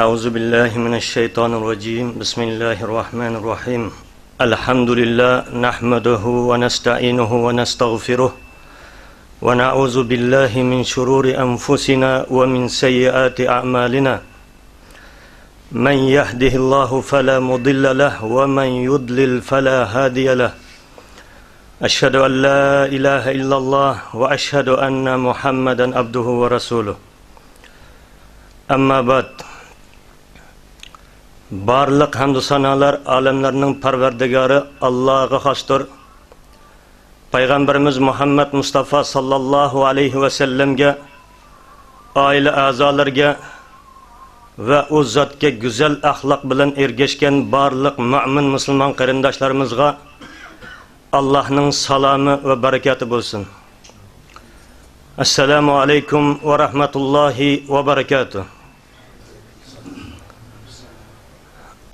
أعوذ بالله من الشيطان الرجيم. بسم الله الرحمن الرحيم. الحمد لله نحمده ونستعينه ونستغفره ونعوذ بالله من شرور أنفسنا ومن سيئات أعمالنا. من يهده الله فلا مضل له ومن يضلل فلا هادي له. أشهد أن لا إله إلا الله وأشهد أن محمدا عبده ورسوله. أما بعد. Barlıq hamdü sanalar alemlerinin parverdigarı Allah'a xasdır. Peygamberimiz Muhammed Mustafa sallallahu aleyhi ve sellemge, aile azalarga ve o zatga güzel ahlak bilan ergashgan barlıq mümin musulmon qarindoshlarimizga Allah'ın salamı ve bereketi bo'lsin. Esselamu aleyküm ve rahmetullahi ve berekatuhu.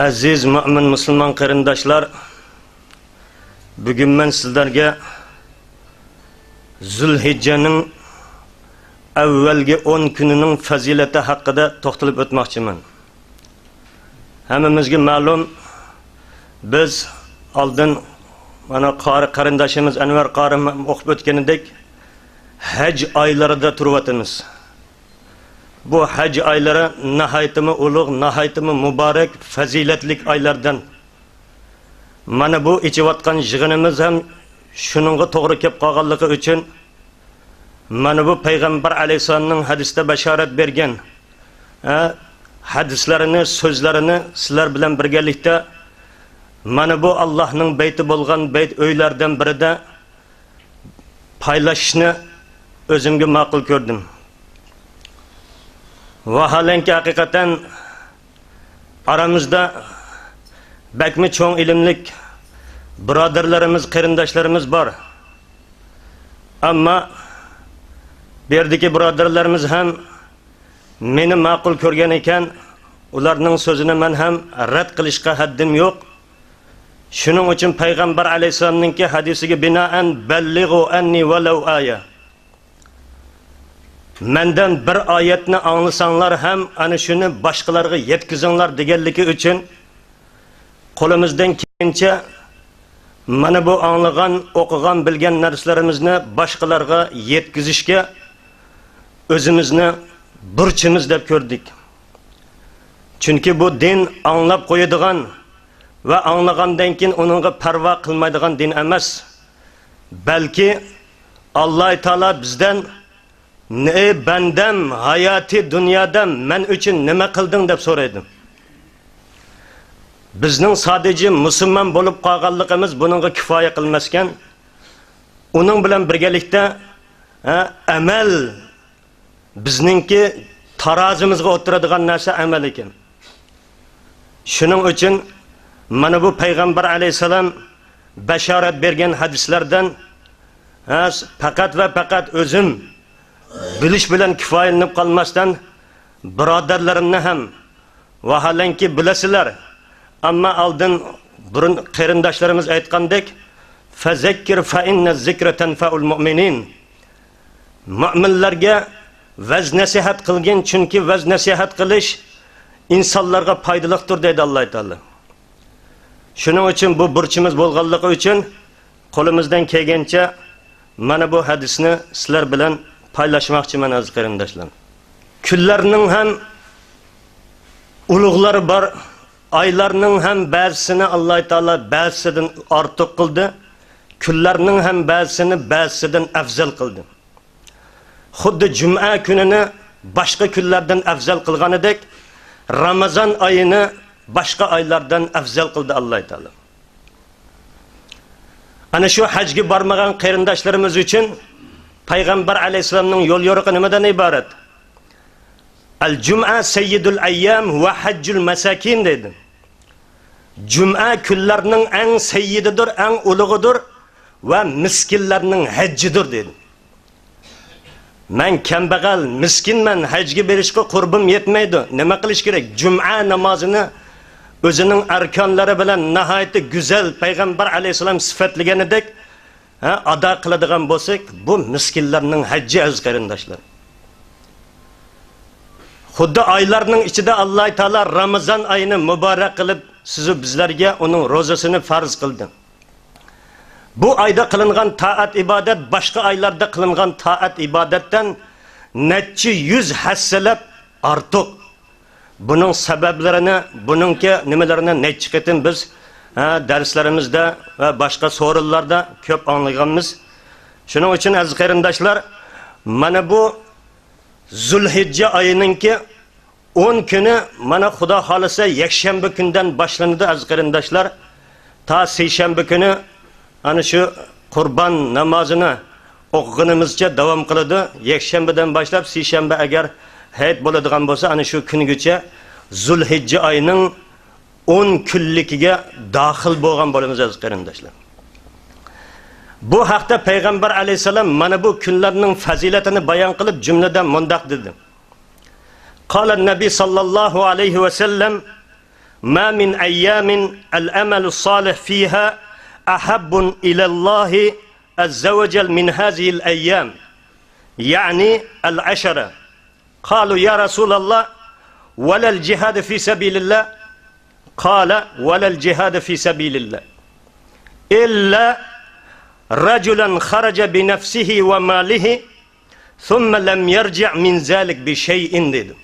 Aziz mümin musulmon qarindoshlar, bugun men sizlarga Zulhijjaning avvalgi 10 kunining fazilati haqida to'xtalib o'tmoqchiman. Hammamizga ma'lum, biz oldin mana qori qarindoshimiz Anvar qori o'qib o'tganidek haj oylarida turyapmiz. Bu haj oylari nihoyatimi ulug', nihoyatimi muborak, fazilatlik oylardan. Mana bu ichayotgan yig'inimiz ham shuningga to'g'ri kelib qolganligi uchun mana bu payg'ambar alayhissalomning hadisda bashorat bergan hadislarini, so'zlarini sizlar bilan birgalikda mana bu Allohning bayti bo'lgan bayt uylardan birida paylashishni o'zimga ma'qul ko'rdim. Vaholanki haqiqatan aramızda bakmi cho'ng ilmlik birodarlarimiz, qarindoshlarimiz bor. Ammo bu yerdagi birodarlarimiz ham meni ma'qul ko'rgan ekan, ularning so'zini men ham rad qilishga haddim yo'q. Shuning uchun payg'ambar alayhissalomninki hadisiga binoan ballig'u anni walau aya. Mendan bir oyatni anglasanglar ham ana shuni boshqalarga yetkazinglar deganligi uchun qo'limizdan kelgancha mana bu anglagan, o'qigan, bilgan narsalarimizni boshqalarga yetkazishga o'zimizni burchimiz deb ko'rdik. Chunki bu din anglab qo'yadigan va anglagandan keyin uningga parvo qilmaydigan din emas, balki Alloh taolo bizdan ne bendem hayati dunyoda men uchun nima qilding deb so'raydi. Bizning sadece musulmon bo'lib qolganligimiz buningga kifoya qilmaskan, uning bilan birgalikda amal bizningki tarozimizga o'tiradigan narsa amal ekan. Shuning uchun mana bu payg'ambar alayhissalom bashorat bergan hadislardan faqat va faqat o'zim bilish bilan kifoyalanib qolmasdan birodarlarimni ham, vaholanki bilasizlar, ammo oldin burun qarindoshlarimiz aytgandek, fazakkir fa inna zikra tanfa'ul mu'minin. Mu'minlarga vaz nasihat qilgin, chunki vaz nasihat qilish insonlarga foydalidir deydi Alloh taolo. Shuning uchun bu burchimiz bo'lganligi uchun qo'limizdan kelgancha mana bu hadisni sizlar bilan paylaşmaqchiman aziz qarindoshlar. Kunlarning ham ulug'lari bor, oylarning ham ba'zisini Alloh taolo ba'zisidan ortiq qildi, kunlarning ham ba'zisini ba'zisidan afzal qildi. Xuddi juma kunini boshqa kunlardan afzal qilganidek, Ramazon oyini boshqa oylardan afzal qildi Alloh taolo. Ana shu hajga bormagan qarindoshlarimiz uchun payg'ambar alayhissalomning yo'l yo'riqi nimadan iborat? Al-jum'a sayyidul ayyam va hajjul masakin dedi. Juma kunlarning eng sayyididir, eng ulug'idir va miskinlarning hajjidir dedi. Men kambag'al, miskinman, hajga berishga qurbim yetmaydi. Nima qilish kerak? Juma namozini o'zining arkonlari bilan nihoyatda go'zal payg'ambar alayhissalom sifatlaganidek ado qiladigan bo'lsak, bu miskinlarning hajji aziz qarindoshlar. Xuddi oylarning ichida Alloh taolo Ramazon oyini muborak qilib, sizu bizlarga uning ro'zasini farz qildi. Bu oyda qilingan toat ibodat boshqa oylarda qilingan toat ibodatdan necha yuz hassalab ortiq. Buning sabablarini, buningki nimalarini necha qitim biz darslarimizda va boshqa so'rinlarda ko'p anglaganmiz. Shuning uchun aziz qarindoshlar, mana bu Zulhijja oyiningki 10 kuni mana Xudo xolisa yakshanba kundan boshlanadi aziz qarindoshlar. Ta seshanba kuni ana shu qurbon namozini o'qiganimizcha davom qiladi. Yakshanbadan boshlab seshanba agar hayit bo'ladigan bo'lsa, ana shu kungacha Zulhijja oyining 10 kunligiga daxil bo'lgan bo'lamiz aziz qarindoshlar. Bu haqda Payg'ambar alayhisalom mana bu kunlarning fazilatini bayon qilib jumladan mundaq dedi. Qala nabiy sallallohu alayhi va sallam: "Ma min ayyamin al-amalu solih fiha ahabbun ila Allohi azza va jal min hazihi al-ayyam." Ya'ni al-ashara. Qalu ya Rasululloh, wala al-jihad fi sabilillah? Qala wala al-jihad fi sabilillah. Illa rajulan kharaja bi nafsihi wa malihi thumma lam yarji' min zalik bi shay'in dedi.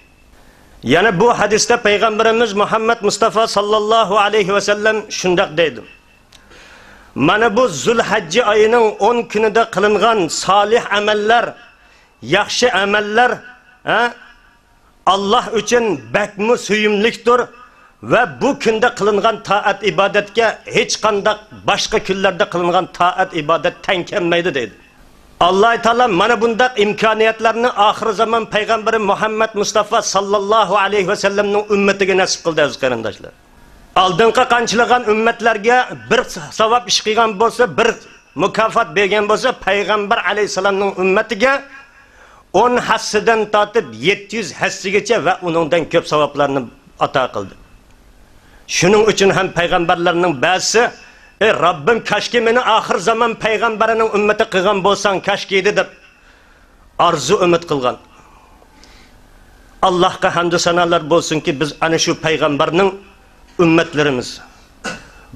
Yana bu hadisda Payg'ambarimiz Muhammad Mustafa sallallohu alayhi va sallam shundoq dedi. Mana bu Zulhajji oyining 10 kunida qilingan solih amallar, yaxshi amallar Alloh uchun bakmi suyumlikdir va bu kunda qilingan toat ibodatga hech qanday boshqa kunlarda qilingan toat ibodat tang kelmaydi dedi. Alloh taolo mana bundaq imkoniyatlarni oxir zamon payg'ambari Muhammad Mustafa sallallohu alayhi va sallamning ummatiga nasib qildi aziz qarindoshlar. Oldingi qanchalagan ummatlarga bir savob ish qilgan bo'lsa, bir mukofot bergan bo'lsa, payg'ambar alayhisalomning ummatiga 10 hassidan tortib 700 hassigacha va uningdan ko'p savoblarni ato qildi. Shuning uchun ham payg'ambarlarning ba'zisi, "Ey Robbim, kashki meni oxir zamon payg'ambarining ummati qilgan bo'lsang, kashki edi" deb orzu umid qilgan. Allohga hamd va sanolar bo'lsinki, biz ana shu payg'ambarning ummatlarimiz.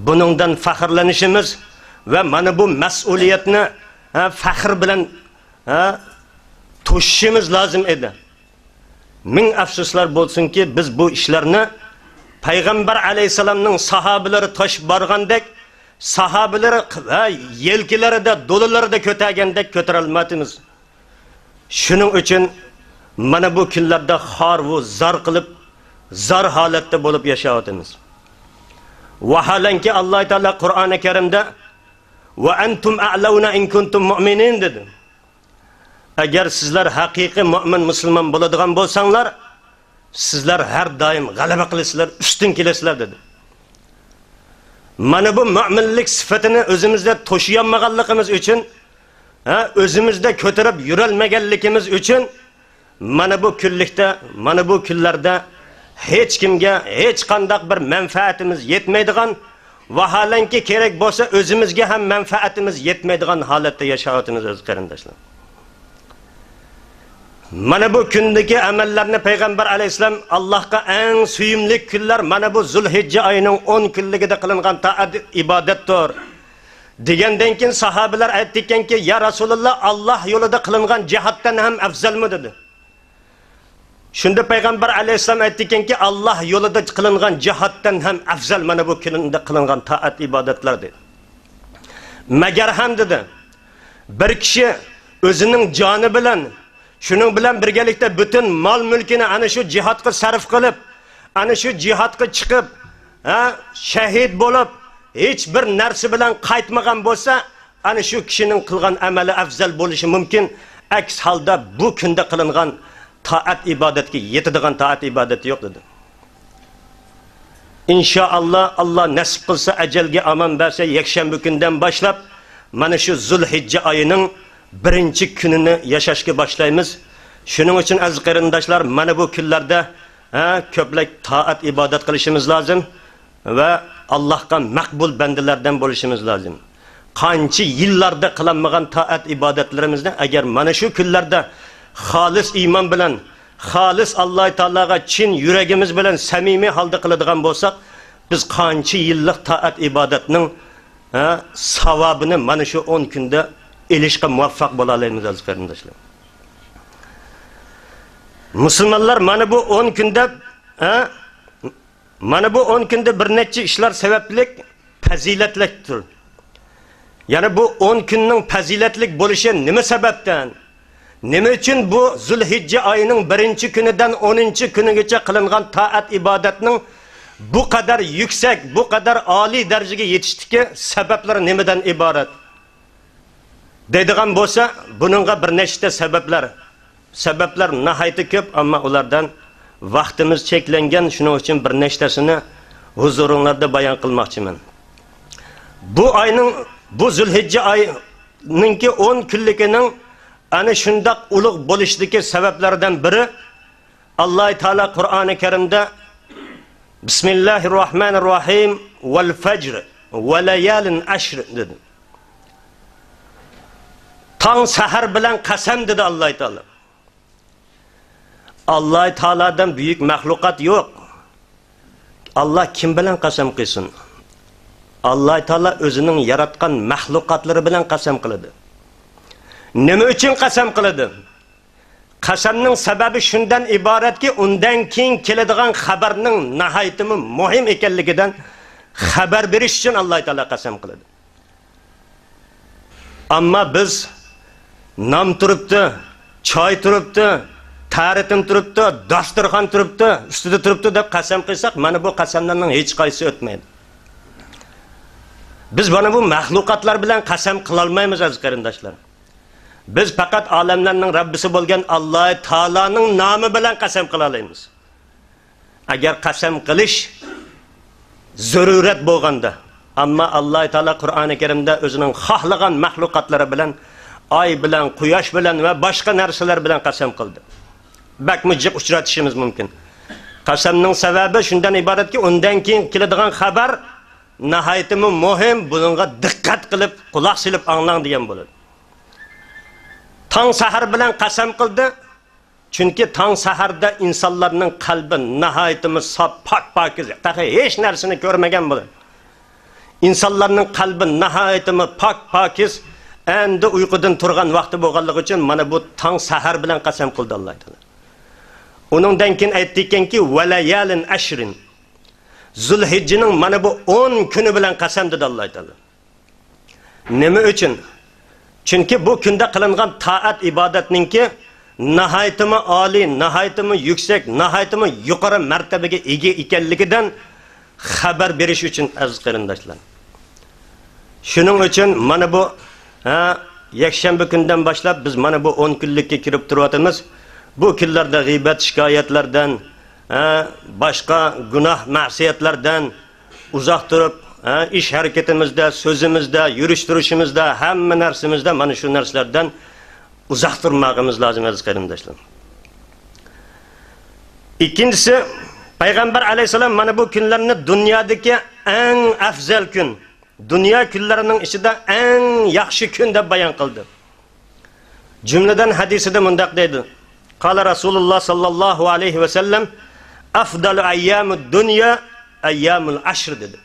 Buningdan faxrlanishimiz va mana bu mas'uliyatni faxr bilan to'shishimiz lozim edi. Ming afsuslar bo'lsinki, biz bu ishlarni Payg'ambar alayhisalomning sahobalari toshib borgandek, sahobalari yelkalarida, do'lilarida ko'targandek ko'tarolmaymiz. Shuning uchun mana bu kunlarda xor va zar qilib, zar holatda bo'lib yashayotimiz. Vaholanki Alloh taolo Qur'oni Karimda va antum a'launa in kuntum mu'minin dedi. Agar sizlar haqiqiy mu'min musulmon bo'ladigan bo'lsanglar, sizlar har doim g'alaba qilasizlar, ustun kelasizlar dedi. Mana bu mu'minlik sifatini o'zimizda to'shiyolmaganligimiz uchun, o'zimizda ko'tarib yurolmaganligimiz uchun mana bu kunlikda, mana bu kunlarda hech kimga hech qanday bir manfaatimiz yetmaydigan, vaholanki kerak bo'lsa o'zimizga ham manfaatimiz yetmaydigan holatda yashayotimiz aziz qarindoshlar. Mana bu kundagi amallarni Payg'ambar alayhisalom Allohga eng suyumli kunlar mana bu Zulhijja oyining 10 kunligida qilingan toat ibodatdir degandan keyin sahobalar aytdi ekanki, "Ya Rasululloh, Alloh yo'lida qilingan jihatdan ham afzalmi?" dedi. Shunda Payg'ambar alayhisalom aytdi ekanki, Alloh yo'lida qilingan jihatdan ham afzal mana bu kunda qilingan toat ibodatlar dedi. Magar ham dedi, bir kishi o'zining joni bilan, shuning bilan birgalikda butun mol mulkini ana shu jihatga sarf qilib, ana shu jihatga chiqib, shahid bo'lib, hech bir narsa bilan qaytmagan bo'lsa, ana shu kishining qilgan amali afzal bo'lishi mumkin. Aks holda bu kunda qilingan toat ibodatga yetadigan toat ibodati yo'q dedi. Inshaalloh Alloh nasib qilsa, ajalga omon bersa, yakshanba kundan boshlab mana shu Zulhijja oyining birinchi kunini yashashga boshlaymiz. Shuning uchun aziz qarindoshlar, mana bu kunlarda ko'plab toat ibodat qilishimiz lozim va Allohga maqbul bandalardan bo'lishimiz lozim. Qancha yillarda qilinmagan toat ibodatlarimizni agar mana shu kunlarda xolis iymon bilan, xolis Alloh taologa chin yuragimiz bilan samimiy holda qiladigan bo'lsak, biz qancha yillik toat ibodatning savobini mana shu 10 kunda elishga muvaffaq bo'la olamiz, aziz qarindoshlar. Musulmonlar mana bu 10 kunda mana bu 10 kunda bir necha ishlar sababli fazilatlikdir. Ya'ni bu 10 kunning fazilatlik bo'lishi nima sababdan? Nima uchun bu Zulhijja oyining 1-kunidan 10-kunigacha qilingan toat ibodatning bu qadar yuksak, bu qadar oliy darajaga yetishdiki sabablari nimadan iborat? Deydigan bo'lsa, buningga bir nechta sabablar. Sabablar nihoyatda ko'p, ammo ulardan vaqtimiz cheklangan, shuning uchun bir nechtasini huzuringlarda bayon qilmoqchiman. Bu oyning, bu Zulhijja oyininki 10 kunligining ana shundoq ulug' bo'lishdagi sabablardan biri Alloh taolo Qur'oni Karimda Bismillahirrohmanirrohim val fajr va layalin ashr dedi. Tong sahar bilan qasam dedi Alloh taolo. Alloh taolodan buyuk mahluqot yo'q. Alloh kim bilan qasam qilsin? Alloh taolo o'zining yaratgan mahluqotlari bilan qasam qiladi. Nima uchun qasam qiladi? Qasamning sababi shundan iboratki, undan keyin keladigan xabarning nihoyatimi muhim ekanligidan xabar berish uchun Alloh taolo qasam qiladi. Ammo biz nom turibdi, choy turibdi, taritim turibdi, dasturxon turibdi, ustida turibdi deb qasam qilsak, mana bu qasamlarning hech qaysi o'tmaydi. Biz mana bu mahluqotlar bilan qasam qila olmaymiz, aziz qarindoshlar. Biz faqat olamlarning Rabbisi bo'lgan Alloh taoloning nomi bilan qasam qila olamiz. Agar qasam qilish zarurat bo'lganda, ammo Alloh taolo Qur'oni Karimda o'zining xohlagan mahluqotlari bilan, oy bilan, quyosh bilan va boshqa narsalar bilan qasam qildi. Bakmi jiq uchratishimiz mumkin. Qasamning sababi shundan iboratki, undan keyin keladigan xabar nihoyatda muhim, buningga diqqat qilib, quloq silib anglang degan bo'ladi. Tong sahar bilan qasam qildi, chunki tong saharda insonlarning qalbi nihoyatda sof, pok, pokiz, hech narsani ko'rmagan bo'ladi. Insonlarning qalbi nihoyatda pok, pokiz, endi uyqudan turgan vaqti bo'lganligi uchun mana bu tong sahar bilan qasam qildi Alloh taolo. Uningdan keyin aytdi ekanki, valayalin ashrin. Zulhijjaning mana bu 10 kuni bilan qasam dedi Alloh taolo. Nima uchun? Chunki bu kunda qilingan toat ibodatninki nihoyatda oliy, nihoyatda yuksak, nihoyatda yuqori martabaga ega ekanligidan xabar berish uchun, aziz qarindoshlar. Shuning uchun mana bu yakshanba kundan boshlab biz mana bu 10 kunlikka kirib turyapmiz. Bu kunlarda g'iybat shikoyatlardan, boshqa gunoh ma'siyatlardan uzoq turib, ish harakatimizda, so'zimizda, yurish turishimizda, hamma narsamizda mana shu narsalardan uzoq turmog'imiz lozim, aziz qarindoshlar. Ikkinchisi, payg'ambar alayhisalom mana bu kunlarni dunyodagi eng afzal kun, dunyo kunlarining ichida eng yaxshi kun deb bayon qildi. Jumladan hadisida mundaq deydi: Qala Rasululloh sallallohu alayhi va sallam afdalu ayyamud dunya ayyamul ashr dedi.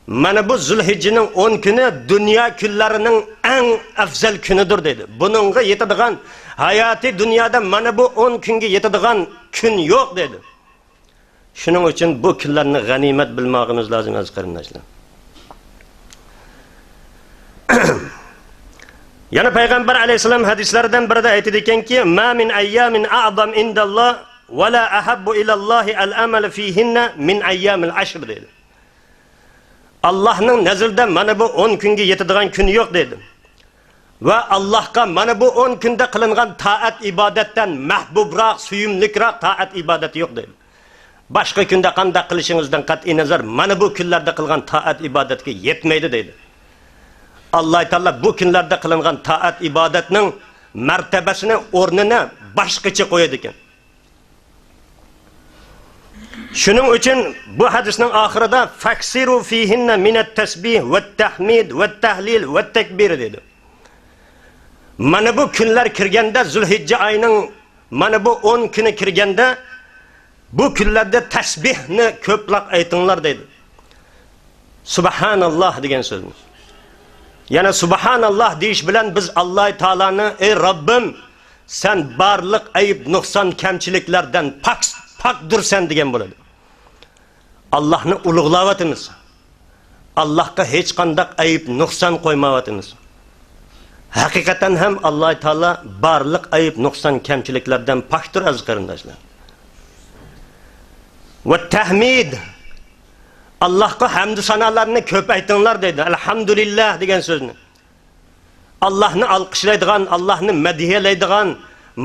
Mana bu Zulhijjaning 10 kuni dunyo kunlarining eng afzal kunidir dedi. Buningga yetadigan hayoti dunyoda mana bu 10 kunga yetadigan kun yo'q dedi. Shuning uchun bu kunlarni g'animat bilmog'imiz lozim, aziz qarindoshlar. Yana payg'ambar alayhisalom hadislaridan birida aytadi ekanki, ma min ayyamin a'zam indalloh va la ahabbu ilallohi al-amal fihinna min ayyamil ashr dedi. Allohning nazarida mana bu 10 kunga yetadigan kun yo'q dedi. Va Allohga mana bu 10 kunda qilingan toat ibodatdan mahbubroq, suyumlikroq toat ibodat yo'q dedi. Boshqa kunda qanday qilishingizdan qat'iy nazar mana bu kunlarda qilgan toat ibodatga yetmaydi dedi. Alloh taolo bu kunlarda qilingan toat ibodatning martabasini, o'rnini boshqacha qo'yadi ekan. Shuning uchun bu hadisning oxirida faksiru fihinna minat tasbih va tahmid va tahlil va takbir dedi. Mana bu kunlar kirganda Zulhijja oyining Mana bu 10 kuni kirganda bu kunlarda tasbihni ko'plab aytinglar deydi. Subhanalloh degan so'zni. Yana subhanalloh deyish bilan biz Alloh taoloni, ey Robbim, sen barliq ayib, nuqson, kamchiliklardan pokdirsan degan bo'ladi. Allohni ulug'layotimiz. Allohga hech qanday ayib, nuqson qo'ymayotimiz. Haqiqatan ham Alloh taolo barliq ayib, nuqson, kamchiliklardan pokdir aziz qarindoshlar. Va tahmid, Allohga hamd sanolarni ko'p aytinglar deydi. Alhamdulillah degan so'zni. Allohni alqishlaydigan, Allohni madhiyalaydigan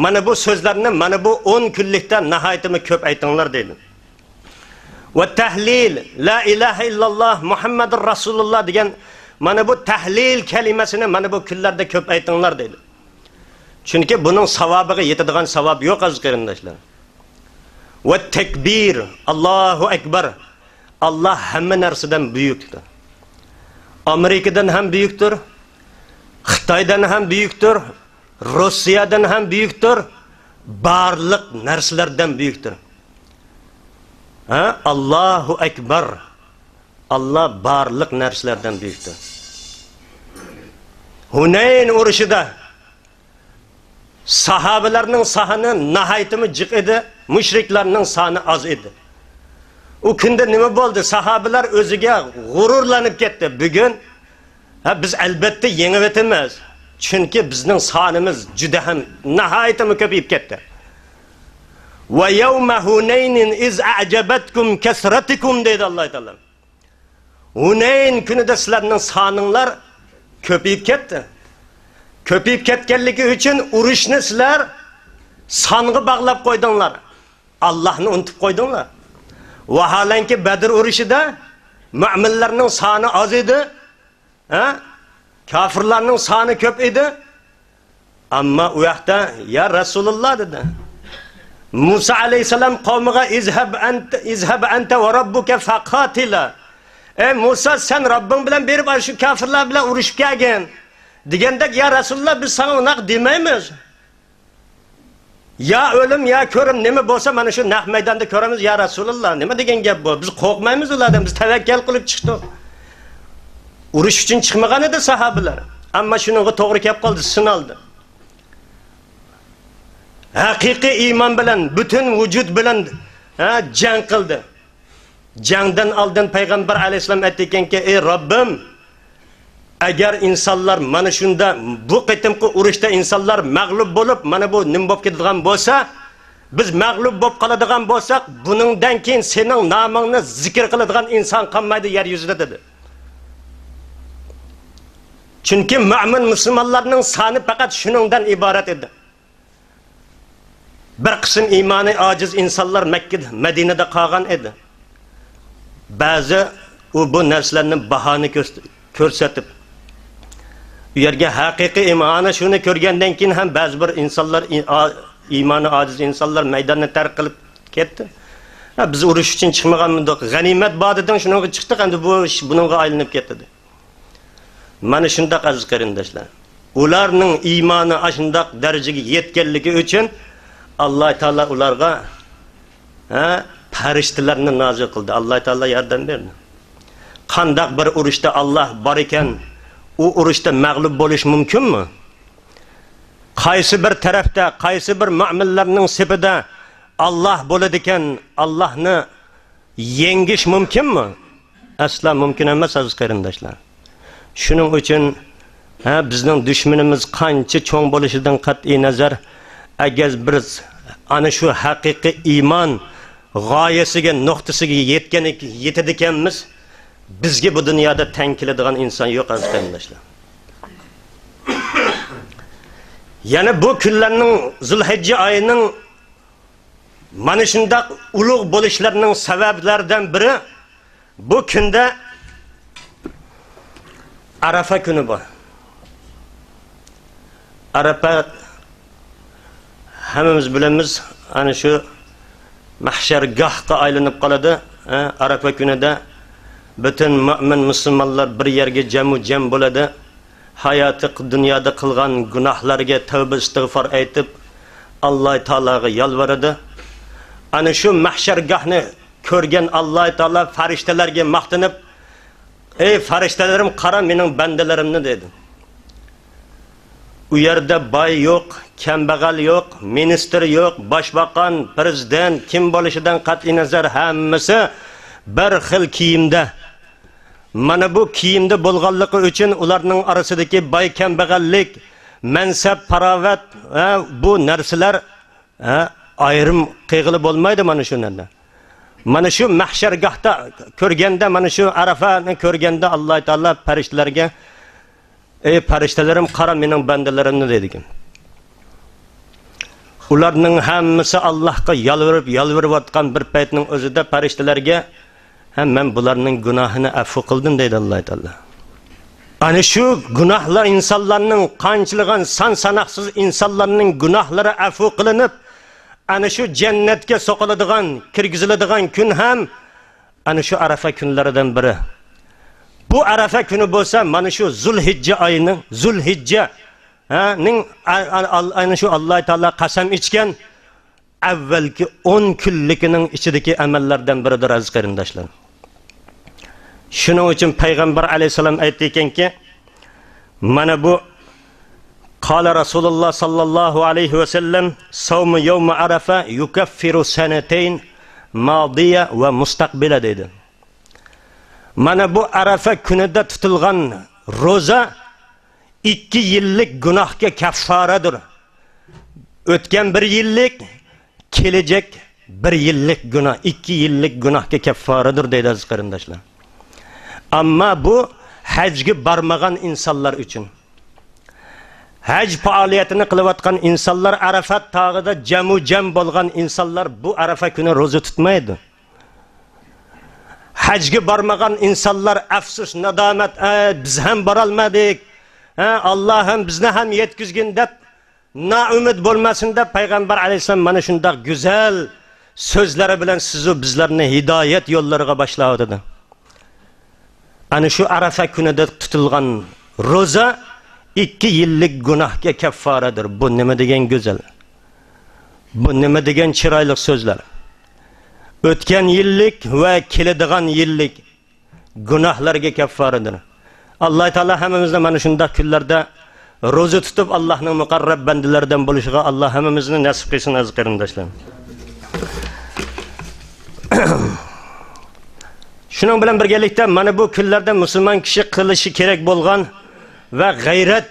mana bu so'zlarni mana bu 10 kunlikda nihoyatda ko'p aytinglar deydi. Va tahlil, la ilaha illalloh Muhammadur Rasululloh degan mana bu tahlil kalimasini mana bu kunlarda ko'p aytinglar deydi. Chunki buning savobiga yetadigan savob yo'q aziz qarindoshlar. Va takbir, Allohu akbar. Alloh hamma narsadan buyukdir. Amerikadan ham buyukdir, Xitoydan ham buyukdir, Rossiyadan ham buyukdir, barliq narsalardan buyukdir. Ha, Allohu akbar. Alloh barliq narsalardan buyukdir. Hunayn urushida sahobalarning soni nihoyatda jiq edi, mushriklarning soni oz edi. U kunda nima bo'ldi? Sahobalar o'ziga g'ururlanib ketdi. Bugun biz albatta yengib o'tamiz. Chunki bizning sonimiz juda ham nihoyatda ko'payib ketdi. Va yawma hunaynin iz a'jabatkum kasratukum dedi Alloh taolo. Hunayn kunida sizlarning soninglar ko'payib ketdi. Ko'payib ketganligi uchun urushni sizlar songa bog'lab qo'ydinglar. Allohni unutib qo'ydinglar. Vaholanki Badr urushida mu'minlarning soni oz edi, ha? Kofirlarning soni ko'p edi. Ammo u yoqda ya Rasululloh dedi. Musa alayhisalom qavmiga izhab anta va robbuka faqatila. Ey Musa, sen Robbing bilan berib shu kofirlar bilan urushib kelgin. Deganda ya Rasululloh biz sana unaq demaymiz. Ya o'lim ya ko'rim nima bo'lsa mana shu naq maydonda ko'ramiz ya Rasululloh. Nima degan gap bu? Biz qo'rqmaymiz ulardan, biz tavakkal qilib chiqdik. Urush uchun chiqmagan edi sahobalar. Ammo shuningga to'g'ri kelib qoldi, sinaldi. Haqiqiy iymon bilan, butun vujud bilan jang qildi. Jangdan oldin payg'ambar alayhissalom aytdi ekanki, ey Robbim, agar insonlar mana shunda bu qitimqi urushda insonlar mag'lub bo'lib, mana bu nim bo'lib ketadigan bo'lsa, biz mag'lub bo'lib qoladigan bo'lsak, buningdan keyin sening nomingni zikr qiladigan inson qolmaydi yer yuzida dedi. Chunki mu'min musulmonlarning soni faqat shuningdan iborat edi. Bir qism iymoni ojiz insonlar Makkada, Madinada qolgan edi. Ba'zi u bu narsalarni bahona ko'rsatib, u yerga haqiqiy iymoni shuni ko'rgandan keyin ham ba'zi bir insonlar, iymoni ojiz insonlar maydonni tark qilib ketdi. Ha, biz urush uchun chiqmaganmidik, g'animat bor deding, shunga chiqdik, endi bu ish buningga aylanib ketdi. Mana shundaq aziz qarindoshlar, ularning iymoni shundaq darajaga yetganligi uchun Alloh taolo ularga farishtalarni nozil qildi. Alloh taolo yordam berdi. Qandaq bir urushda Alloh bor ekan, u urushda mag'lub bo'lish mumkinmi? Qaysi bir tarafda, qaysi bir mu'minlarning sifida Alloh bo'ladi ekan, Allohni yengish mumkinmi? Aslo mumkin emas aziz qarindoshlar. Shuning uchun bizning dushmanimiz qancha cho'ng bo'lishidan qat'iy nazar, agar biz ana shu haqiqiy iymon g'oyasiga, nuqtasiga yetadi ekanmiz, bizga bu dunyoda tang keladigan inson yo'q aziz qarindoshlar. Yana bu kunlarning Zulhijja oyining mana shundaq ulug' bo'lishlarining sabablaridan biri bu kunda Arafa kuni bor. Arafa hammamiz bilamiz, ana shu mahshargohga aylanib qoladi. Arafa kunida butun mo'min musulmonlar bir yerga jamu jam bo'ladi. Hayoti dunyoda qilgan gunohlarga tavba istig'for aytib, Alloh taologa yolvoradi. Ana shu mahshargohni ko'rgan Alloh taolo farishtalarga maqtanib, "Ey farishtalarim, qara mening bandalarimni" dedi. U yerda boy yo'q, kambag'al yo'q, ministr yo'q, boshbaqon, prezident kim bo'lishidan qat'iy nazar hammasi bir xil kiyimda. Mana bu kiyimda bo'lganligi uchun ularning orasidagi boy kambag'allik, mansab, parovat, bu narsalar ayrim qilg'ili bo'lmaydi mana shu narsa. Mana shu mahshargohda ko'rganda, mana shu Arafani ko'rganda Alloh taolo farishtalarga, "Ey farishtalarim, qara mening bandalarimni" dedi. Ularning hammasi Allohga yalvarib, yalvarayotgan bir paytning o'zida farishtalarga, "Ha, men bularning gunohini afv qildim" deydi Alloh taolo. Ana shu gunohlar insonlarning qanchalagan san sanoqsiz insonlarning gunohlari afv qilinib, ana shu jannatga soqiladigan, kirgiziladigan kun ham ana shu Arafa kunlaridan biri. Bu Arafa kuni bo'lsa, mana shu Zulhijja oyining, Zulhijja ning ana shu Alloh taolo qasam ichgan avvalgi 10 kunligining ichidagi amallardan biridir aziz qarindoshlar. Shuning uchun payg'ambar alayhisalom aytdi ekanki, mana bu qala Rasululloh sallallohu alayhi va sallam savmu yawm Arafa yukaffiru sanatayn madiya va mustaqbila dedi. Mana bu Arafa kunida tutilgan roza 2 yillik gunohga kaffaradir. O'tgan 1 yillik, kelajak 1 yillik gunoh, 2 yillik gunohga kaffaradir deydi aziz qarindoshlar. Ammo bu hajga bormagan insonlar uchun. Haj faoliyatini qilayotgan insonlar, Arafat tog'ida jamu-jam bo'lgan insonlar bu Arafa kuni roza tutmaydi. Hajga bormagan insonlar afsus, nadomat, biz ham borolmadik, Allohim bizni ham yetkizgin deb noumid bo'lmasin deb payg'ambar alayhissalom mana shunday go'zal so'zlari bilan sizu bizlarni hidoyat yo'llariga boshlaydi. Ana shu Arafa kunida tutilgan roza 2 yillik gunohga kaffaradir. Bu nima degan go'zal? Bu nima degan chiroyli so'zlar? O'tgan yillik va keladigan yillik gunohlarga kaffaradir. Alloh taolo hammamizni mana shunday kunlarda roza tutib Allohning muqarrab bandalaridan bo'lishiga Alloh hammamizni nasib qilsin aziz qarindoshlar. Shuning bilan birgalikda mana bu kunlarda musulmon kishi qilishi kerak bo'lgan va g'ayrat,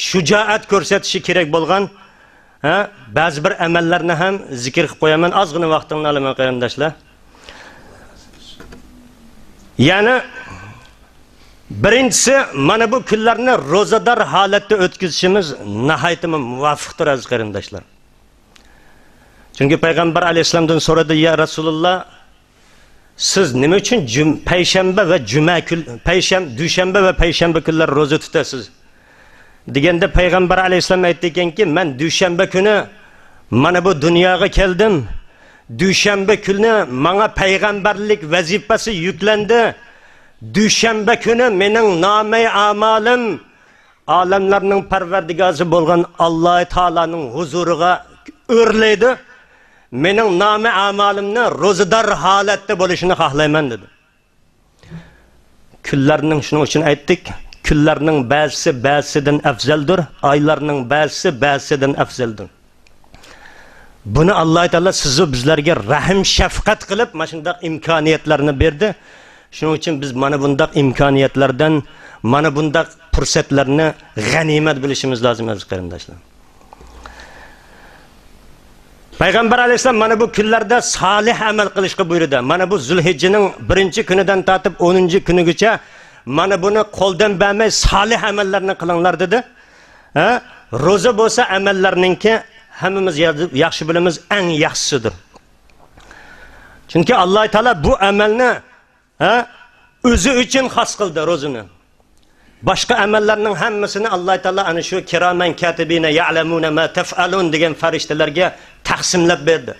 shujoat ko'rsatishi kerak bo'lgan ba'zi bir amallarni ham zikr qilib qo'yaman. Ozgina vaqtimni olaman qarindoshlar. Ya'ni birinchisi, mana bu kunlarni ro'zador holatda o'tkazishimiz nihoyatda muvofiqdir aziz qarindoshlar. Chunki payg'ambar alayhissalomdan so'radi, "Ya Rasululloh, siz nima uchun payshanba va juma kun, dushanba va payshanba kunlar ro'za tutasiz?" deganda payg'ambar alayhissalom aytdi ekanki, "Men dushanba kuni mana bu dunyoga keldim. Dushanba kuni menga payg'ambarlik vazifasi yuklandi. Dushanba kuni mening nomai amalim olamlarning parvardigori bo'lgan Alloh taoloning huzuriga o'rlaydi. Mening nomi amalimni ro'zador holatda bo'lishini xohlayman" dedi. Kunlarning shuning uchun aytdik, kunlarning ba'zisi ba'zisidan afzaldir, oylarning ba'zisi ba'zisidan afzaldir. Buni Alloh taolo sizu bizlarga rahim shafqat qilib mana shunday imkoniyatlarni berdi. Shuning uchun biz mana bunday imkoniyatlardan, mana bunday fursatlarni g'animat bilishimiz lozim aziz qarindoshlar. Payg'ambar alayhissalom mana bu kunlarda solih amal qilishga buyurdi. Mana bu Zulhijjaning 1-kunidan tortib 10-kunigacha mana buni qo'ldan bermay solih amallarni qilinglar dedi. Ro'za bo'lsa amallarninki hammamiz yaxshi bilamiz eng yaxshisidir. Chunki Alloh taolo bu amalni o'zi uchun xos qildi ro'zani. Boshqa amallarning hammasini Alloh taolo ana shu kiraman katibina ya'lamuna ma taf'alun degan farishtalarga taqsimlab berdi.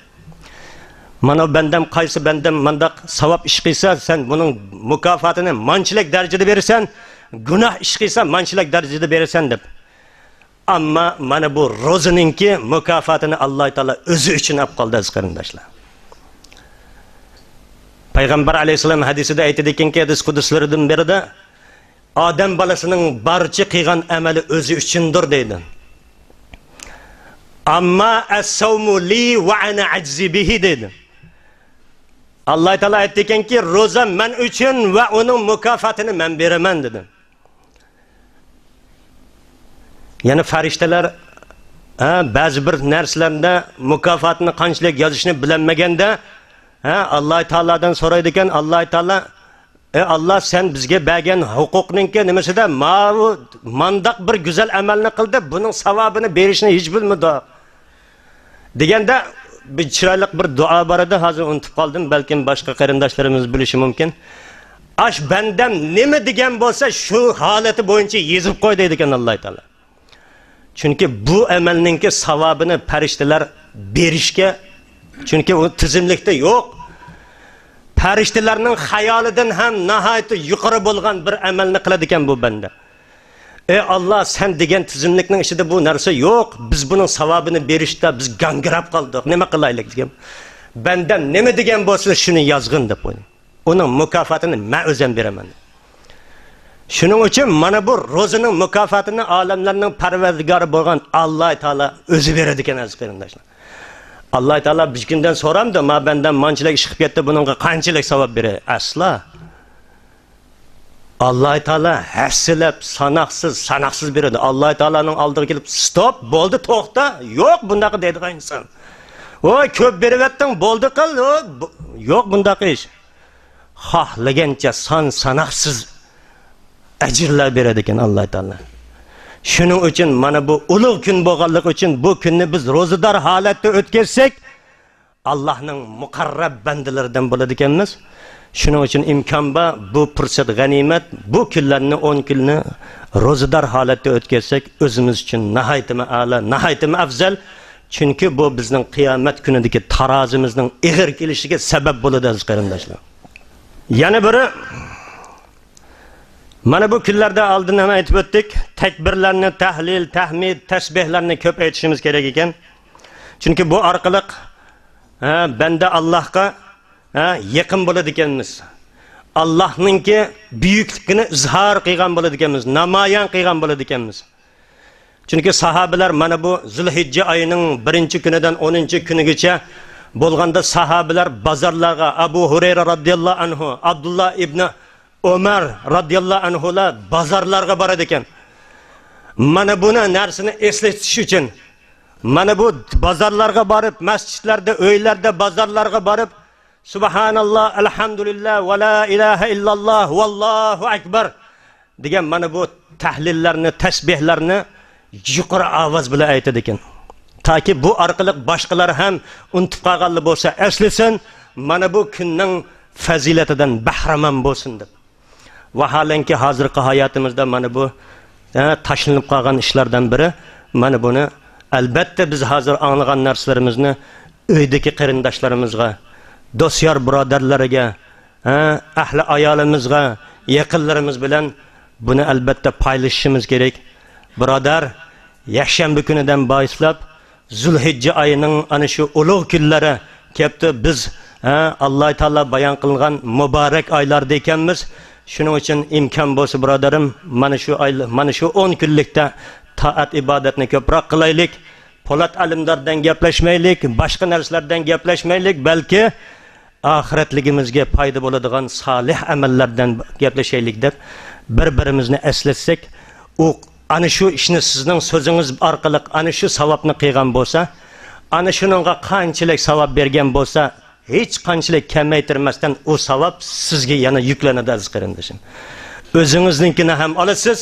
Mana bandam qaysi bandam mandaq savob ish qilsa, sen buning mukofotini manchilik darajada berasan, gunoh ish qilsa manchilik darajada berasan deb. Ammo mana bu ro'zaninki mukofotini Alloh taolo o'zi uchun olib qoldi, aziz qarindoshlar. Payg'ambar alayhissalom hadisida aytadi ekanki, hadis quduslaridan birida odam bolasining barcha qilgan amali o'zi uchundir deydi. Ammo as-sawmu li va ana ajzi bihi deydi. Alloh taolo aytdi ekanki, ro'za men uchun va uning mukofotini men beraman dedi. Ya'ni farishtalar ba'zi bir narsalarda mukofotni qanchalik yozishni bilmaganda Alloh taolodan so'raydi ekan, Alloh taolo Alloh sen bizga bergan huquqninki nimasida mavu mandaq bir go'zal amalni qildi, buning savobini berishni hech bilmadi deganda bir chiroyli bir duo bor edi, hozir unutib qoldim, balkim boshqa qarindoshlarimiz bilishi mumkin. Ash bandam nima degan bo'lsa shu holati bo'yicha yezib qo'y deydi ekan Alloh taolo. Chunki bu amalninki savobini farishtalar berishga, chunki u tizimlikda yo'q. Farishtalarning xayolidan ham nihoyat yuqori bo'lgan bir amalni qiladi ekan bu banda. Ey Alloh, sen degan tizimlikning ichida bu narsa yo'q. Biz buning savobini berishda biz gangirab qoldik. Nima qilaylik degan. Bandam nima degan bo'lsa shuni yozg'in deb qo'ydi. Uning mukofotini men o'zim beraman. Shuning uchun mana bu ro'zaning mukofotini olamlarning parvardigori bo'lgan Alloh taolo o'zi beradi ekan, aziz qarindoshlar. Alloh taolo bir kundan so'ramdi, ma bandan manchalik ish qilib ketdi, buningga qanchalik savob beradi? Aslo. Alloh taolo hassilab, sanoqsiz, sanoqsiz beradi. Alloh taoloning oldiga kelib, stop, bo'ldi, to'xta, yo'q bundaqa deydigan inson. Voy, ko'p beryapting, bo'ldi qil, yo'q bundaqa ish. Xohlagancha son sanoqsiz ajrlar beradi ekan Alloh taolo. Shuning uchun mana bu ulug' kun bo'lganligi uchun bu kunni biz ro'zador holatda o'tkazsak, Allohning muqarrab bandalaridan bo'ladi ekanmiz. Shuning uchun imkon bor, bu fursat g'animat, bu kunlarni 10 kunni ro'zador holatda o'tkazsak o'zimiz uchun nihoyatda a'lo, nihoyatda afzal. Chunki bu bizning qiyomat kunidagi tarozimizning ig'ir kelishiga sabab bo'ladi, aziz qarindoshlar. Yana biri, mana bu kunlarda oldin ham aytib o'tdik, takbirlarni, tahlil, tahmid, tasbihlarni ko'p aytishimiz kerak ekan. Chunki bu orqali banda Allohga yaqin bo'ladi ekanmiz. Allohninki buyukligini izhor qilgan bo'ladi ekanmiz, namoyon qilgan bo'ladi ekanmiz. Chunki sahobalar mana bu Zulhijja oyining 1-kunidan 10-kunigacha bo'lganda sahobalar bozorlarga Abu Hurayra radhiyallohu anhu, Abdulloh ibn Umar radhiyallohu anhular bozorlarga boradi ekan. Mana buni narsani eslatish uchun mana bu bozorlarga borib, masjidlarda, uylarda, bozorlarga borib, subhanalloh, alhamdulillah va la ilaha illalloh vallohu akbar degan mana bu tahlillarni, tasbihlarni yuqori ovoz bilan aytadi ekan. Toki bu orqali boshqalar ham unutib qolganlar bo'lsa eslasin, mana bu kunning fazilatidan bahramand bo'lsin deb. Vaholanki hozirgi hayotimizda mana bu tashlanib qolgan ishlardan biri. Mana buni albatta biz hozir anglagan narsalarimizni uydagi qarindoshlarimizga, do'st-yor birodarlarga, ahli ayolimizga, yaqinlarimiz bilan buni albatta paylashishimiz kerak. Birodar, yakshanba kunidan boshlab Zulhijja oyining ana shu ulug' kunlari kelibdi. Biz Alloh taolo bayon qilgan muborak oylarda ekanmiz. Shuning uchun imkon bo'lsa birodarim, mana shu oy, mana shu 10 kunlikda toat ibodatni ko'proq qilaylik. Po'lat alimdordan gaplashmaylik, boshqa narsalardan gaplashmaylik, balki oxiratligimizga foyda bo'ladigan solih amallardan gaplashaylik deb bir-birimizni eslatsak, u ana shu ishni sizning so'zingiz orqali ana shu savobni qilgan bo'lsa, ana shuningga qanchalik savob bergan bo'lsa, hech qanchalik kamaytirmasdan u savob sizga yana yuklanadi, aziz qarindoshim. O'zingiznikini ham olasiz,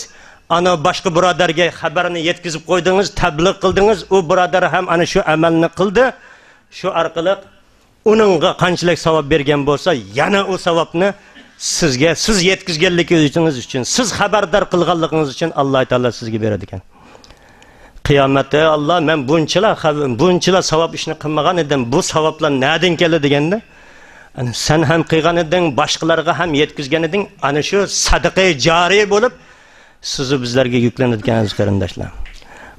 ana boshqa birodarga xabarini yetkazib qo'ydingiz, tabliq qildingiz, u birodar ham ana shu amalni qildi. Shu orqali uningga qanchalik savob bergan bo'lsa, yana u savobni sizga, siz yetkazganligingiz uchun, siz xabardor qilganligingiz uchun Alloh taolo sizga beradi ekan. Qiyomatda Alloh men bunchalar savob ishni qilmagan edim, bu savoblar nadan keldi deganda, ana sen ham qilgan eding, boshqalarga ham yetkazgan eding, ana shu sadaqa joriy bo'lib sizni bizlarga yuklanadigan, aziz qarindoshlar.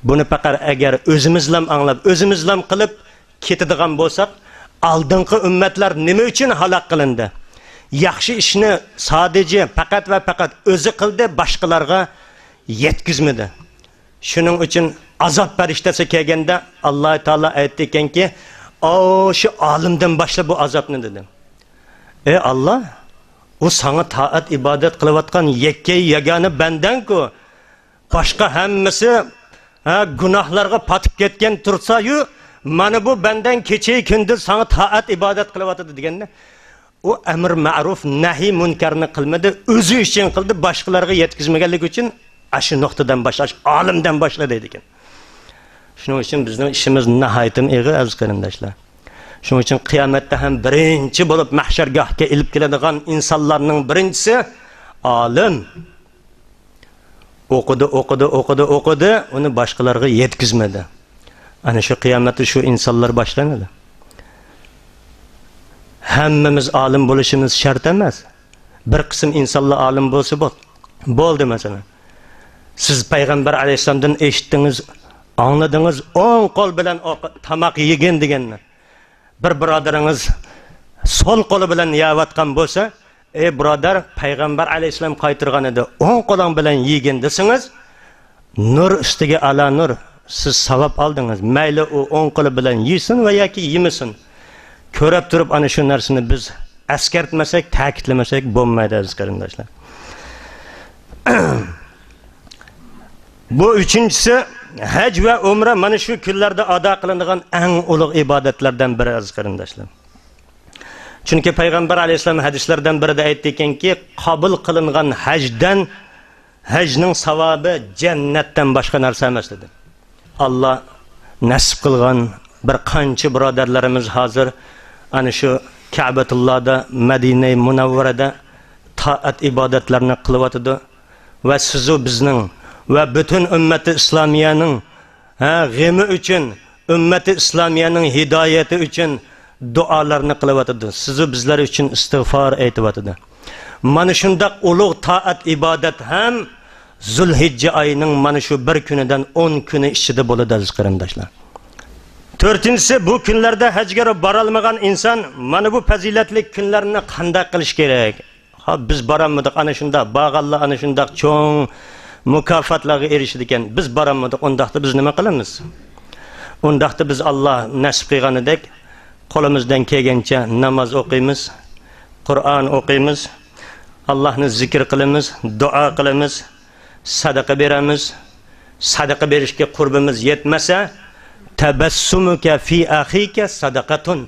Buni faqat agar o'zimizlam anglab, o'zimizlam qilib ketadigan bo'lsak, oldingi ummatlar nima uchun halok qilindi? Yaxshi ishni sadece faqat va faqat o'zi qildi, boshqalarga yetkazmadi. Shuning uchun azob farishtasi kelganda Alloh taolo aytdi ekanki, "O, shu olimdan boshla bu azobni" dedi. Ey Alloh, u sana taat ibodat qilayotgan yakka yagona bandan-ku. Boshqa hammasi gunohlarga patib ketgan tursa-yu, mana bu bandan kecha kunduz sana taat ibodat qilyotdi deganda, u amr ma'ruf nahiy munkarni qilmadi, o'zi uchun qildi, boshqalarga yetkazmaganligi uchun shu nuqtadan boshlash, olimdan boshla deydi ekan. Shuning uchun bizning ishimiz nihoyatda ig'ir, aziz qarindoshlar. Shuning uchun qiyomatda ham birinchi bo'lib mahshargohga ilib keladigan insonlarning birinchisi olim. O'qidi, o'qidi, o'qidi, o'qidi, uni boshqalarga yetkazmadi. Ana shu qiyomatda shu insonlar boshlanadi. Hammamiz olim bo'lishimiz shart emas. Bir qism insonlar olim bo'lsa bo'ldi masalan. Siz payg'ambar alayhissalomdan eshitdingiz, angladingiz, o'ng qo'l bilan tomoq yegin deganni. Bir birodaringiz so'l qo'li bilan yeyotgan bo'lsa, ey birodar, payg'ambar alayhissalom qaytirgan edi, o'ng qo'ling bilan yegin desangiz, nur ustiga ala nur, siz savob oldingiz. Mayli u o'ng qo'li bilan yesin va yoki yemasin. Ko'rib turib ana shu narsani biz eskartmasak, ta'kidlamasak bo'lmaydi, aziz qarindoshlar. Bu uchinchisi haj va umra mana shu kunlarda ado qilinadigan eng ulug' ibodatlardan biri, aziz qarindoshlar. Chunki payg'ambar alayhissalom hadislardan birida aytdi ekanki, qabul qilingan hajdan, hajning savobi jannatdan boshqa narsa emas dedi. Alloh nasib qilgan bir qancha birodarlarimiz hozir ana shu Ka'batullohda, Madina Munavvarada toat ibodatlarni qilyotidi va sizu bizning va butun ummati islomiyaning g'emi uchun, ummati islomiyaning hidoyati uchun duolarni qilyotidi. Sizu bizlar uchun istig'for aytyotidi. Mana shundoq ulug' toat ibodat ham Zulhijja oyining mana shu bir kunidan 10 kuni ichida bo'ladi, aziz qarindoshlar. To'rtinchisi, bu kunlarda hajga borolmagan inson mana bu fazilatli kunlarni qanday qilish kerak? Ha, biz borolmadik, ana shundoq bag'allar ana shundoq cho'ng mukofotlarga erishadi ekan. Biz borolmadik, undaqda biz nima qilamiz? Undaqda biz Alloh nasib qilganidek qo'limizdan kelgancha namoz o'qiymiz, Qur'on o'qiymiz, Allohni zikr qilamiz, duo qilamiz, sadaqa beramiz. Sadaqa berishga qurbimiz yetmasa, tabassumuka fi akhika sadaqatun.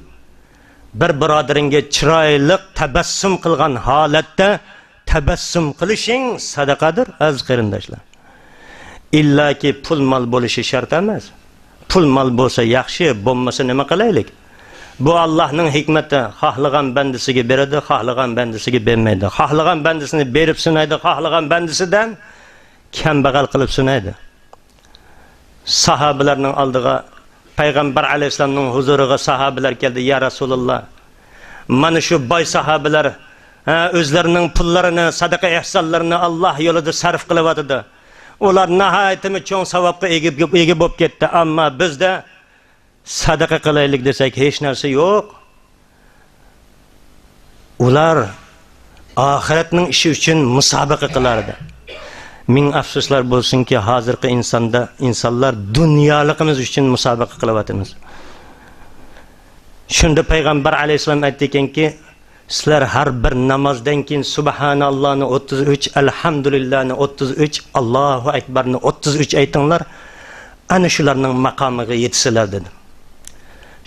Bir birodaringga chiroyli tabassum qilgan holatda tabassum qilishing sadaqadir, aziz qarindoshlar. Illoki pul mol bo'lishi shart emas. Pul mol bo'lsa yaxshi, bo'lmasa nima qilaylik? Bu Allohning hikmati, xohlagan bandasiga beradi, xohlagan bandasiga bermaydi. Xohlagan bandasini berib sinaydi, xohlagan bandasidan kambag'al qilib sinaydi. Sahobalarning oldiga payg'ambar alayhissalomning huzuriga sahobalar keldi. Ya Rasululloh, mana shu boy sahobalar o'zlarining pullarini, sadaqa ihsonlarini Alloh yo'lida sarf qilyotidi. Ular nihoyatda cho'ng savobga ega bo'lib ketdi, ammo bizda sadaqa qilaylik desak hech narsa yo'q. Ular oxiratning ishi uchun musobaqa qilardi. Ming afsuslar bo'lsinki, hozirgi insonda insonlar dunyoligimiz uchun musobaqa qilyapmiz. Shunda payg'ambar alayhissalom aytdi ekanki, sizlar har bir namozdan keyin subhanallohni 33, alhamdulillahni 33, Allohu akbarni 33 aytinglar, ana shularning maqomiga yetsalar dedi.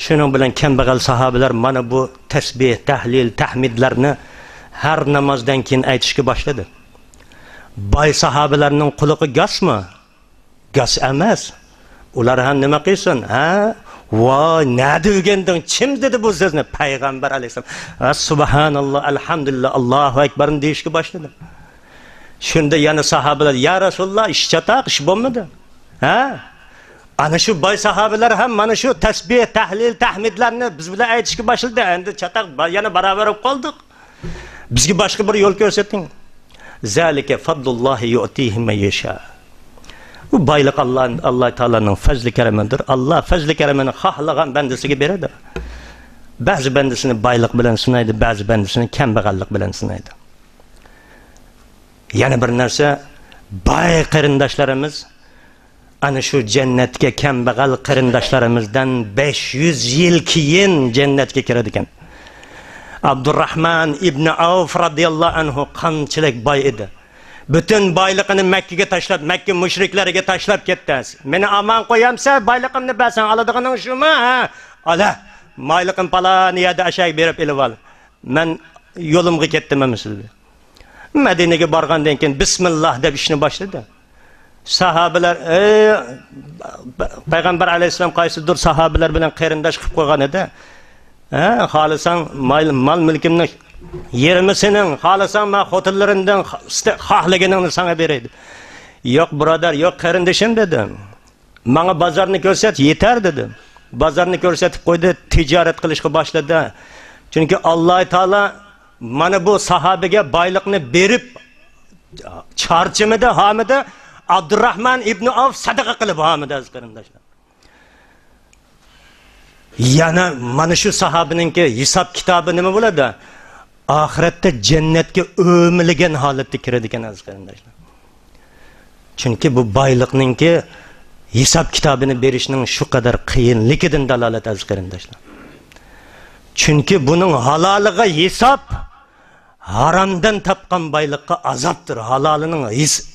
Shuning bilan kambag'al sahobalar mana bu tasbih, tahlil, tahmidlarni har namozdan keyin aytishga boshladi. Boy sahobalarning quliqi gasmi? Gas emas. Ular ham nima qilsin? Ha? Voy, nima o'rganding? Kim dedi bu so'zni? Payg'ambar alayhissalom. Subhanalloh, alhamdulillah, Allohu akbar deyishga boshladi. Shunda yana sahobalar, ya Rasululloh, ish chataq, ish bo'lmadi. Ha? Ana shu boy sahobalar ham mana shu tasbih, tahlil, tahmidlarni biz bilan aytishga boshladi. Endi chataq yana barobar bo'lib qoldik. Bizga boshqa bir yo'l ko'rsating. Zalika fadlullohi yu'tihi man yasha. Bu boylik Alloh taoloning fazli karamidir. Alloh fazli karamini xohlagan bandasiga beradi. Ba'zi bandasini boylik bilan sinaydi, ba'zi bandasini kambag'allik bilan sinaydi. Yana bir narsa, boy qarindoshlarimiz ana shu jannatga kambag'al qarindoshlarimizdan 500 yil keyin jannatga kiradi ekan. Abdurrahman ibn Avf radhiyallohu anhu qanchalik boy edi. Bütün boyligini Makkaga tashlab, Makka mushriklariga tashlab ketdi. Meni omon qo'yamsa, boyligimni bersan, oladiganing shumi? Ha, ola. Boyligim palon yerda ashak berib ilib ol. Men yo'limga ketdim misli. Madinaga borgandan keyin bismillah deb ishni boshladi. Sahobalar, payg'ambar alayhissalom qaysidir sahobalar bilan qarindosh qilib qo'ygan edi. Ha, xohlasang mal mulkimni yerimi sening, xohlasang men xotinlarimdan xohlaganingni sana beray. Yo'q birodar, yo'q qarindishim dedi. Menga bozorni ko'rsat, yetar dedi. Bozorni ko'rsatib qo'ydi, tijorat qilishga boshladi. Chunki Alloh taolo mana bu sahobaga boylikni berib charchimidi, hamidi Abdurrahman ibn Avf sadaqa qilib hamidi aziz qarindoshlar. Yana mana shu sahobaninki hisob kitobi nima bo'ladi? Oxiratda jannatga o'milgan holatda kiradi ekan aziz qarindoshlar. Chunki bu boyliqninki hisob kitobini berishning shu qadar qiyinligidan dalolat aziz qarindoshlar. Chunki buning haloliga hisob haromdan topgan boylikqa azobdir. Halolining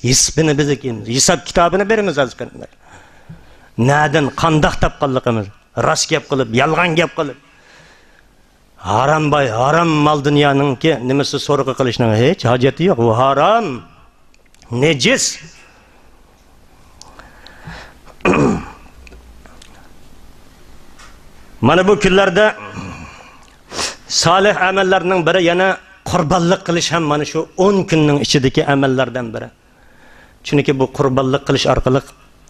hisbini biz hisob kitobini beramiz aziz qarindoshlar. Nadan qandoq topganligimiz, rost gap qilib, yolg'on gap qilib, harom boy, harom mol dunyoninki nimasi so'rg'i qilishning hech hojati yo'q. U harom, nejis. Mana bu kunlarda solih amallarning biri yana qurbonlik qilish ham mana shu 10 kunning ichidagi amallardan biri. Chunki bu qurbonlik qilish orqali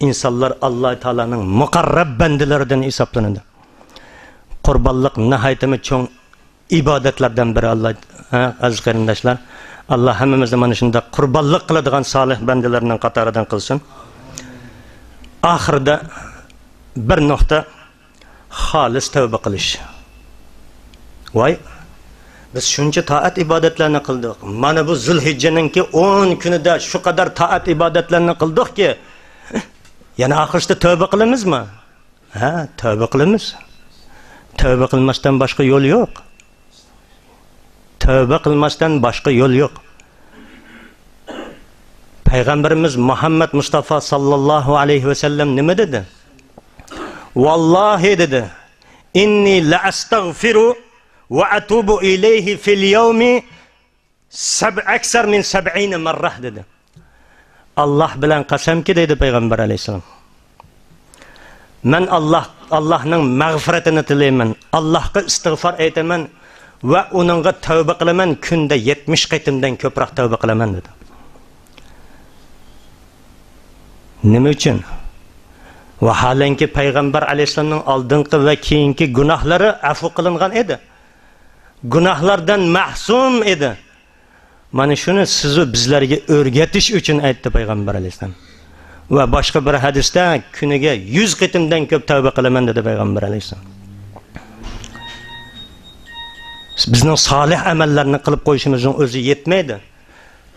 insonlar Alloh taoloning muqarrab bandalaridan hisoblanadi. Qurbonlik nihoyatda cho'ng ibodatlardan biri. Alloh, aziz qarindoshlar, Alloh hammamizni mana shunday qurbonlik qiladigan solih bandalarning qatoridan qilsin. Oxirida bir nuqta, xolis tavba qilish. Voy, biz shuncha toat ibodatlarni qildik. Mana bu Zulhijjaninki 10 kunida shu qadar toat ibodatlarni qildikki, yana oxirida tavba qilamizmi? Ha, tavba qilamiz. Tavba qilmasdan boshqa yo'l yo'q. Tavba qilmasdan boshqa yo'l yo'q. Payg'ambarimiz Muhammad Mustafa sallallohu alayhi va sallam nima dedi? Vallohi dedi, inni la astagfiru va atubu ilayhi fil yawmi aksar min 70 marra dedi. Alloh bilan qasamki dedi payg'ambar alayhissalom. Men Allohning mag'firatini tilayman, Allohga istig'for aytaman va uningga tavba qilaman, kunda 70 qatimdan ko'proq tavba qilaman dedi. Nima uchun? Vaholanki payg'ambar alayhissalomning oldingi va keyingi gunohlari afv qilingan edi. Gunohlardan mahsum edi. Mana shuni sizu bizlarga o'rgatish uchun aytdi payg'ambar alayhissalom. Va boshqa bir hadisda kuniga 100 qitimdan ko'p tavba qilaman dedi payg'ambar alayhissalom. Bizning solih amallarni qilib qo'yishimizning o'zi yetmaydi.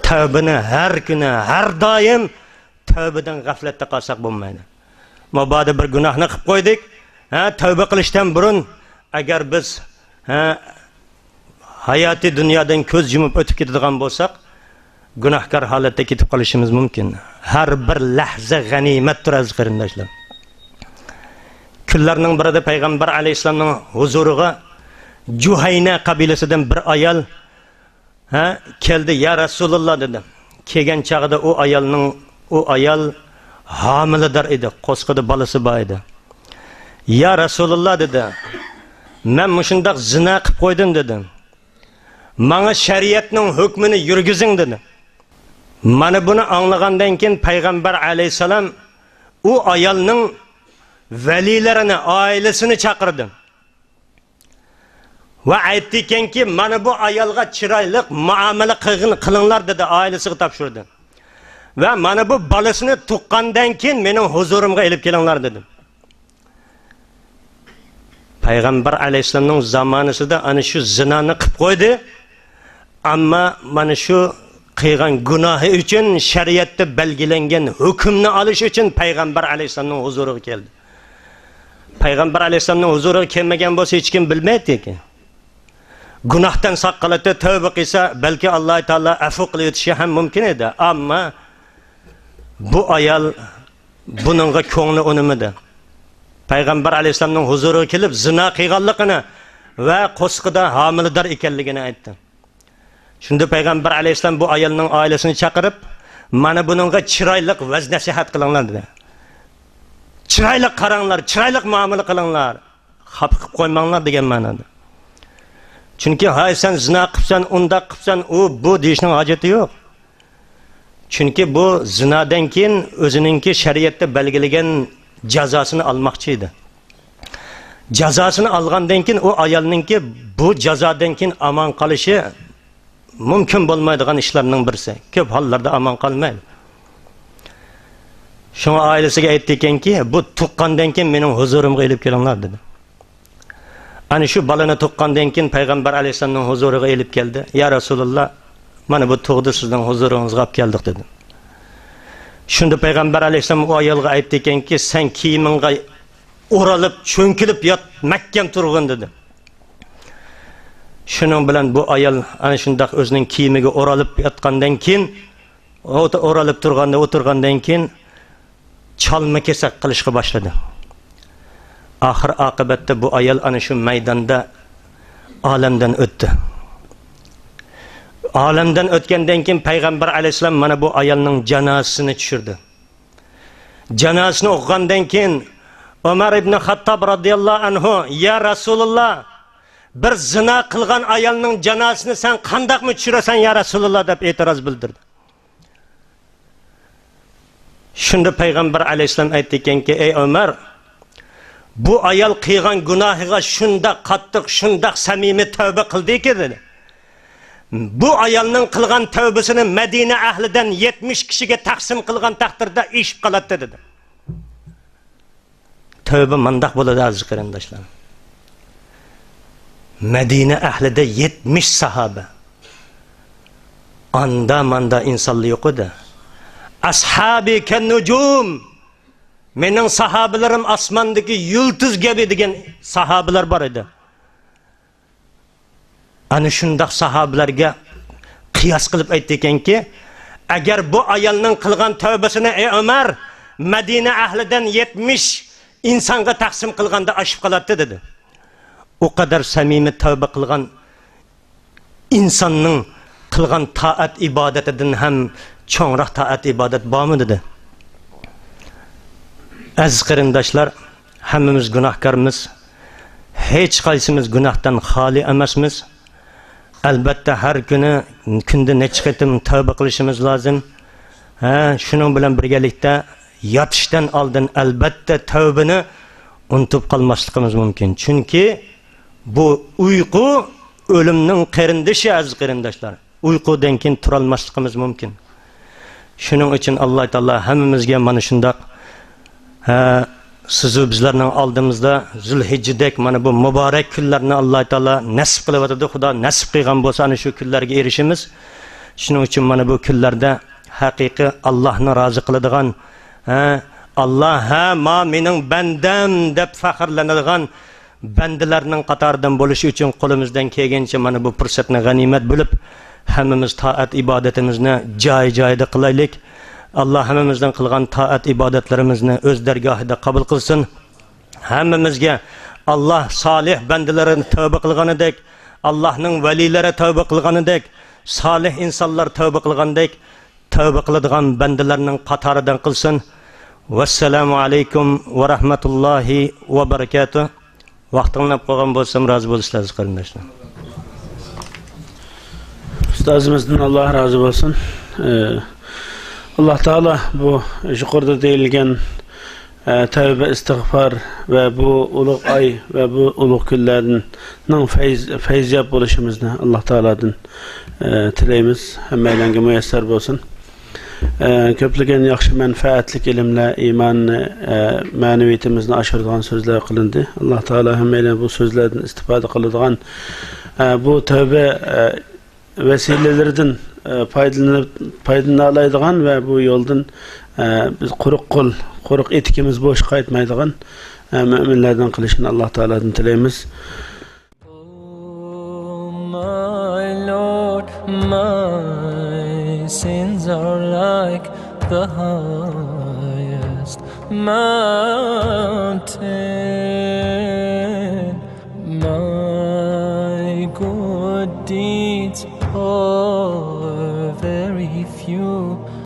Tavbani har kuni, har doim tavbadan g'aflatda qolsak bo'lmaydi. Mabodo bir gunohni qilib qo'ydik, ha, tavba qilishdan burun agar biz hayoti dunyodan ko'z yumib o'tib ketadigan bo'lsak, gunohkor holatda ketib qolishimiz mumkin. Har bir lahza g'animatdir aziz qarindoshlar. Kunlarning birida payg'ambar alayhissalomning huzuriga Juhayna qabilasidan bir ayol keldi. Ya Rasululloh dedi. Kelgan chog'ida u ayol homilador edi, qo'sqida bolasi bor edi. Ya Rasululloh dedi, men mushundoq zina qilib qo'ydim dedi. Manga shariatning hukmini yurgizing dedi. Mana buni anglagandan keyin payg'ambar alayhissalom u ayolning valilarini, oilasini chaqirdi. Va aytdi ekanki, mana bu ayolga chiroyli muomala qilinglar dedi, oilasiga topshirdi. Va mana bu bolasini tuqqandan keyin mening huzurimga elib kelinglar dedim. Payg'ambar alayhissalomning zamonasida ana shu zinoni qilib qo'ydi. Ammo mana shu qilgan gunohi uchun shariatda belgilangan hukmni olish uchun payg'ambar alayhissalomning huzuriga keldi. Payg'ambar alayhissalomning huzuriga kelmagan bo'lsa hech kim bilmaydi ekan. Gunohdan saqlanib tavba qilsa, balki Alloh taolo afu qilib o'tishi ham mumkin edi. Ammo bu ayol buningga ko'ngli unimidi. Payg'ambar alayhissalomning huzuriga kelib zina qilganligini va qo'sqida homilador ekanligini aytdi. Shunda payg'ambar alayhissalom bu ayolning oilasini chaqirib, mana buningga chiroyli vaz nasihat qilinglar dedi. Chiroyli qaranglar, chiroyli muomala qilinglar, xafa qilib qo'ymanglar degan ma'noda. Chunki hay sen zina qilsan, undaq qilsan, u bu deyishning hojati yo'q. Chunki bu zinadan keyin o'zininki shariatda belgilagan jazosini olmoqchi edi. Jazosini olgandan keyin u ayolninki bu jazodan keyin omon qolishi mumkin bo'lmaydigan ishlarning birisi. Ko'p hollarda omon qolmaydi. Shunga oilasiga aytdi ekanki, bu tuqqandan keyin mening huzurimga elib kelinglar dedi. Ana shu bolani tuqqandan keyin payg'ambar alayhissalomning huzuriga elib keldi. Ya Rasululloh, mana bu tug'di, sizning huzuringizga olib keldik dedi. Shunda payg'ambar alayhissalom u ayolga aytdi ekanki, sen kiyimingga o'ralib, cho'nkilib yot, mahkam turg'in dedi. Shuning bilan bu ayol ana shundoq o'zining kiyimiga o'ralib yotgandan keyin, o'ralib turganda, o'tirgandan keyin chalma kesak qilishga boshladi. Axir oqibatda bu ayol ana shu maydonda olamdan o'tdi. Olamdan o'tgandan keyin payg'ambar alayhissalom mana bu ayolning janozasini tushirdi. Janozasini o'qigandan keyin Umar ibn Xattob radhiyallohu anhu, ya Rasululloh, bir zina qilgan ayolning janozasini sen qandaqmi tushirasan ya Rasululloh deb e'tiroz bildirdi. Shunda payg'ambar alayhissalom aytdi ekanki, ey Umar, bu ayol qilgan gunohiga shundoq qattiq, shundoq samimiy tavba qildiki dedi. Bu ayolning qilgan tavbasini Madina ahlidan 70 kishiga taqsim qilgan taqdirda eshib qoladi dedi. Tavba mandaq bo'ladi aziz qarindoshlar. Madina ahlida 70 sahoba. Anda manda insonlar yo'q edi. Ashabi kan-nujum. Mening sahabelerim osmondagi yulduz kabi degan sahobalar bor edi. Ana shundoq sahobalarga qiyos qilib aytdi ekanki, agar bu ayolning qilgan tavbasini ey Umar Madina ahlidan 70 insonga taqsim qilganda oshib qoladi dedi. O qadar samimiy tavba qilgan insonning qilgan toat ibodatidan ham cho'ngroq toat ibodat bormi dedi. Aziz qarindoshlar, hammamiz gunohkormiz. Hech qaysimiz gunohdan xoli emasmiz. Albatta har kuni kunda necha qatim tavba qilishimiz lozim. Ha, shuning bilan birgalikda yotishdan oldin albatta tavbani unutib qolmasligimiz mumkin. Chunki bu uyqu o'limning qarindishi aziz qarindoshlar. Uyqudan keyin turolmasligimiz mumkin. Shuning uchun Alloh taolo hammamizga mana shundoq sizu bizlarning oldimizda Zulhijjadek mana bu muborak kunlarni Alloh taolo nasib qilyotdi. Xudo nasib qilgan bo'lsa ana shu kunlarga erishimiz. Shuning uchun mana bu kunlarda haqiqiy Allohni rozi qiladigan, Alloh ha ma mening bandam deb faxrlanadigan bandalarning qatoridan bo'lish uchun qo'limizdan kelgancha mana bu fursatni g'animat bilib, hammamiz toat ibodatimizni joy-joyida qilaylik. Alloh hammamizdan qilgan toat ibodatlarimizni o'z dargohida qabul qilsin. Hammamizga Alloh solih bandalarini tavba qilganidek, Allohning valilari tavba qilganidek, solih insonlar tavba qilgandek tavba qiladigan bandalarning qatoridan qilsin. Vassalomu alaykum va rahmatullohi va barakatuh. Vaqtingizni qo'ygan bo'lsam rozi bo'lasizlar qarindoshlar. Ustozimizdan Alloh rozi bo'lsin. Allah Teala bu yuqorida deyilgan tövbe, istig'for va bu ulug' oy va bu ulug' kunlarning fayziyab bo'lishimizni Alloh Taolodan tilaymiz. Hammanglarga muyassar bo'lsin. Ko'plagan yaxshi manfaatli ilmlar, iymonni, ma'naviyatimizni oshiradigan so'zlar qilindi. Alloh taolo hammalar bu so'zlardan istifodi qiladigan, bu tavba vasilalaridan foydalanib foydalana oladigan va bu yo'ldan biz quruq qo'l, quruq etikimiz bo'sh qaytmaydigan mo'minlardan qilishini Alloh taolodan tilaymiz. Oh, my Lord, my sins are like the highest mountain. My good deeds are very few.